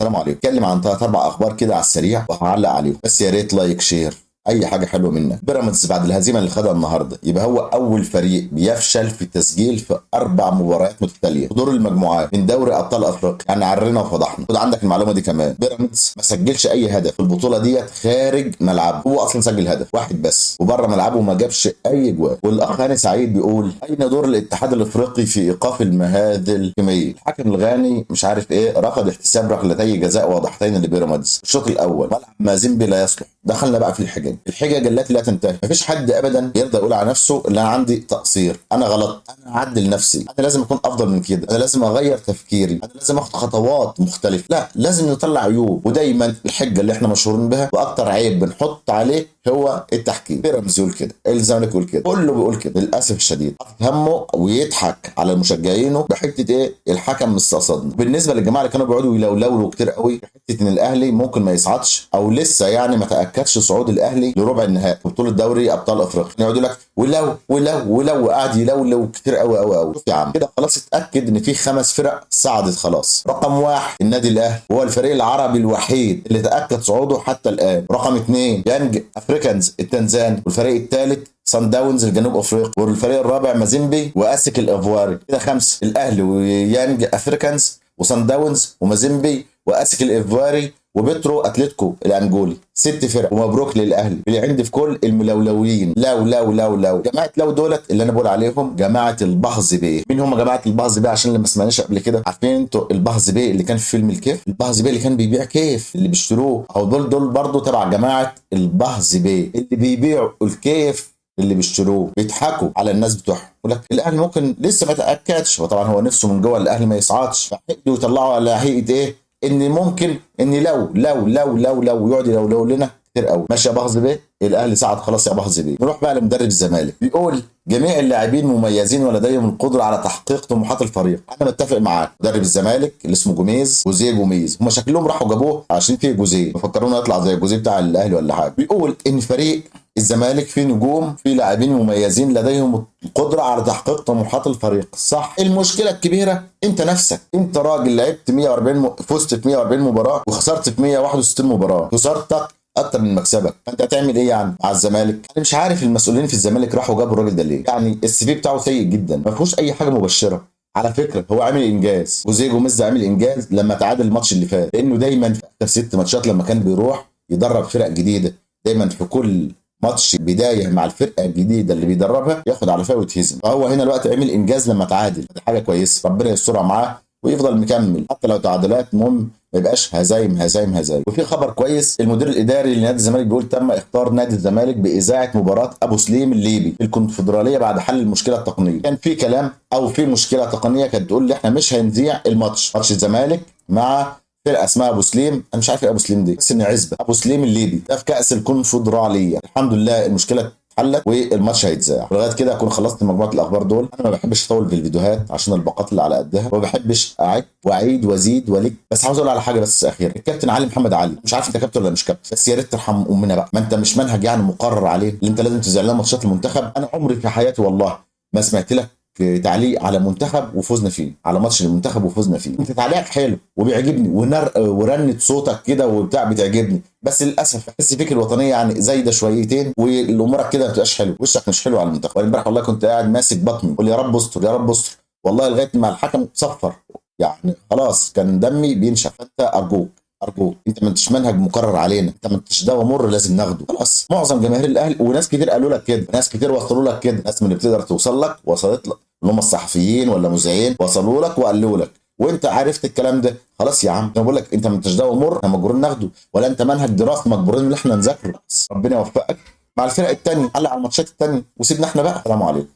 السلام عليكم. اتكلم عن ثلاث اربع اخبار كده على السريع وهعلق عليهم، بس يا ريت like share اي حاجة حلوة منك. بيراميدز بعد الهزيمة اللي خدها النهارده يبقى هو اول فريق بيفشل في التسجيل في 4 مباريات متتالية في دور المجموعات من دوري ابطال افريقيا، يعني عرنا وفضحنا. خد عندك المعلومة دي كمان، بيراميدز ما سجلش اي هدف في البطولة ديت خارج ملعبه، هو اصلا سجل هدف واحد بس وبره ملعبه ما جابش اي جوان. والاخ هاني سعيد بيقول اين دور الاتحاد الافريقي في ايقاف المهازل الحكمية؟ الحكم الغاني مش عارف ايه رفض احتساب ركلتي جزاء واضحتين لبيراميدز الشوط الاول، ملعب مازيمبي لا يصلح. دخلنا بقى في الحجج، الحجج التي لا تنتهي. مفيش حد ابدا يرضى يقول على نفسه ان انا عندي تقصير، انا غلط، انا اعدل نفسي، انا لازم اكون افضل من كده، انا لازم اغير تفكيري، انا لازم اخد خطوات مختلفة. لا، لازم نطلع عيوب، ودايما الحجة اللي احنا مشهورين بها واكتر عيب بنحط عليه هو التحكيم. بيراميدز يقول كده، الزمالك يقول كده، كله بيقول كده. للاسف الشديد همه ويضحك على مشجعينه بحته ايه؟ الحكم مستقصدنا. بالنسبة للجماعة اللي كانوا بيقعدوا يلولوا كتير قوي حتة ان الاهلي ممكن ما يصعدش او لسه يعني ما تاكدش صعود الاهلي لربع النهائي في بطوله دوري ابطال افريقيا، يقعدوا لك ولو ولو ولو، وقعد يلولو كتير قوي قوي قوي. شوف يا عم كده خلاص اتاكد ان في 5 فرق صعدت خلاص. رقم 1 النادي الاهلي، هو الفريق العربي الوحيد اللي تاكد صعوده حتى الان. رقم 2 يانج افريكانز التنزاني، والفريق الثالث سان داونز الجنوب افريقي، والفريق الرابع مازيمبي واسك الافواري. كده 5، الاهلي ويانج افريكانز وسان داونز ومازيمبي واسك الافواري وبترو اتلتيكو الانجولي، 6 فرق. ومبروك للاهلي اللي عندي في كل الملولوين. لو لو لو لو جماعة لو دولت اللي انا بقول عليهم جماعة البهز بيه. مين هم جماعة البهز بيه؟ عشان اللي ما سمعناش قبل كده، عارفين انتوا البهز بيه اللي كان في فيلم الكيف، البهز بيه اللي كان بيبيع كيف اللي بيشتروه، او دول برضه تبع جماعة البهز بيه اللي بيبيعوا الكيف اللي بيشتروه، بيضحكوا على الناس بتوعهم. يقول لك الاهلي ممكن لسه ما تاكدش، وطبعا هو نفسه من جوه الاهلي ما يصعدش، فحقدوا يطلعوا على هيئة ايه؟ ان ممكن ان لو لو لو لو لو يقعد يلولو لنا كتير قوي. ماشي يا بهز بيه، الاهلي صعد خلاص يا بهز بيه. نروح بقى لمدرب الزمالك، بيقول جميع اللاعبين مميزين ولديهم القدرة على تحقيق طموحات الفريق. انا متفق معاك. مدرب الزمالك اللي اسمه جوميز، جوزيه جوميز، هم شكلهم راحوا جابوه عشان فيه جوزيه، فكرونا يطلع زي جوزيه بتاع الاهلي ولا حاجة. بيقول ان فريق الزمالك فيه نجوم، فيه لاعبين مميزين لديهم القدرة على تحقيق طموحات الفريق. صح. المشكلة الكبيرة انت نفسك، انت راجل لعبت 140 فزت في 140 مباراة وخسرت في 161 مباراة، خسارتك اكتر من مكسبك، فانت هتعمل ايه يعني مع الزمالك؟ انا مش عارف المسؤولين في الزمالك راحوا جابوا الراجل ده ليه؟ يعني ال CV بتاعه سيء جدا، ما فيهوش اي حاجة مبشرة. على فكرة هو عامل انجاز، جوزيه جوميز عامل انجاز لما تعادل الماتش اللي فات، لانه دايما في اخر 6 ماتشات لما كان بيروح يدرب فرق جديدة، دايما في كل ماتش بداية مع الفرقة الجديدة اللي بيدربها ياخد على فئة ويتهزم. فهو هنا الوقت عمل انجاز لما تعادل، دي حاجة كويسة، ربنا يسترها معاه ويفضل مكمل حتى لو تعادلات، المهم ما يبقاش هزايم هزايم هزايم. وفي خبر كويس، المدير الاداري لنادي الزمالك بيقول تم اختار نادي الزمالك باذاعة مباراة ابو سليم الليبي في الكونفدراليه بعد حل المشكلة التقنية. كان في كلام او في مشكلة تقنية كانت تقول لي احنا مش هنذيع الماتش، ماتش الزمالك مع فرقه اسمها ابو سليم، انا مش عارف ايه ابو سليم دي، بس ان عزبه ابو سليم الليبي ده في كاس الكونفدراليه. الحمد لله المشكلة اتحلت والماتش هيتذاع. ولغاية كده اكون خلصت مجموعة الاخبار دول. انا ما بحبش اطول في الفيديوهات عشان الباقات اللي على قدها، وما بحبش اعد واعيد وازيد وليك، بس عاوز اقول على حاجة بس اخيرة. الكابتن علي محمد علي، مش عارف انت كابتن ولا مش كابتن، بس يا ريت ترحم امنا بقى، ما انت مش منهج يعني مقرر عليه اللي انت لازم تذيع لنا ماتشات المنتخب. انا عمري في حياتي والله ما سمعت لك تعليق على منتخب وفوزنا فيه، على ماتش المنتخب وفوزنا فيه. انت تعليقك حلو وبيعجبني ورنة صوتك كده وبتاع بتعجبني، بس للاسف بحس فيك الوطنية يعني زايدة شويتين، والامورك كده ما بتبقاش حلو، وشك مش حلو على المنتخب. وانا امبارح والله كنت قاعد ماسك بطني قول يا رب استر يا رب استر، والله لغاية ما الحكم صفر يعني خلاص كان دمي بينشف. فانت ارجوك ارجوك، انت ما انتش منهج مقرر علينا، انت ما انتش دواء مر لازم ناخده خلاص. معظم جماهير الاهلي وناس كتير قالوا لك كده، ناس كتير وصلوا لك كده، ناس من اللي بتقدر توصل لك وصلت لك، اللي هم الصحفيين ولا مذيعين وصلوا لك وقالوا لك، وانت عرفت الكلام ده خلاص يا عم. انا بقول لك انت ما انتش دواء مر احنا مجبورين ناخده، ولا انت منهج دراسي مجبورين ان احنا نذاكره. ربنا يوفقك مع الفرق الثانية، علق على الماتشات الثانية وسيبنا احنا بقى. السلام عليكم.